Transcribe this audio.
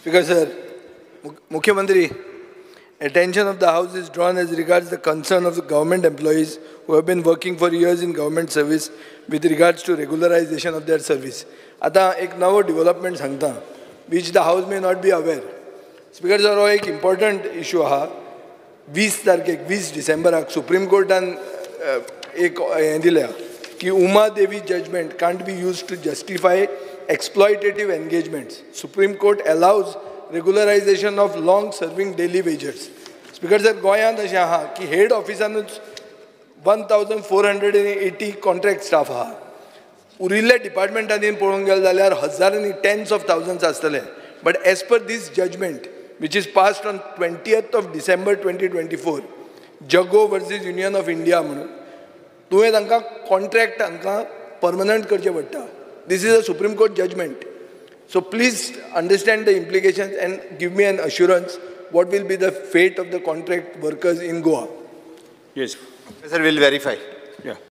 Speaker sir, मुख्यमंत्री, attention of the House is drawn as regards the concern of the government employees who have been working for years in government service with regards to regularization of their service. आतां एक नवो development सांगता, which the House may not be aware. Speaker sir, हो एक important issue आहा. 20 तारखेक, 20 डिसेंबराक supreme कोर्टान एक हें दिल्या की Uma Devi judgement can't be use to justify exploitative engagements. Supreme Court allows regularization of long serving daily wagers. Speaker sir, गोंयांत अशें आहा की हेड ऑफिसानूच 1480 कॉन्ट्रॅक्ट स्टाफ आहा. उरिल्ल्या डिपार्टमेंटांनी पळोवंक गेले जाल्यार हजारांनी, टेन्स ऑफ थावजंड्स आसतले. But as per this judgment, which is passed on 20th of December 2024, Jaggo versus Union of India म्हणून, तुवें तांकां कॉन्ट्रॅक्ट तांकां परमनंट करचें पडटा. This is a Supreme Court judgment. So please understand the implications and give me an assurance what will be the fate of the contract workers in Goa. Yes. Sir, we'll verify. Yeah.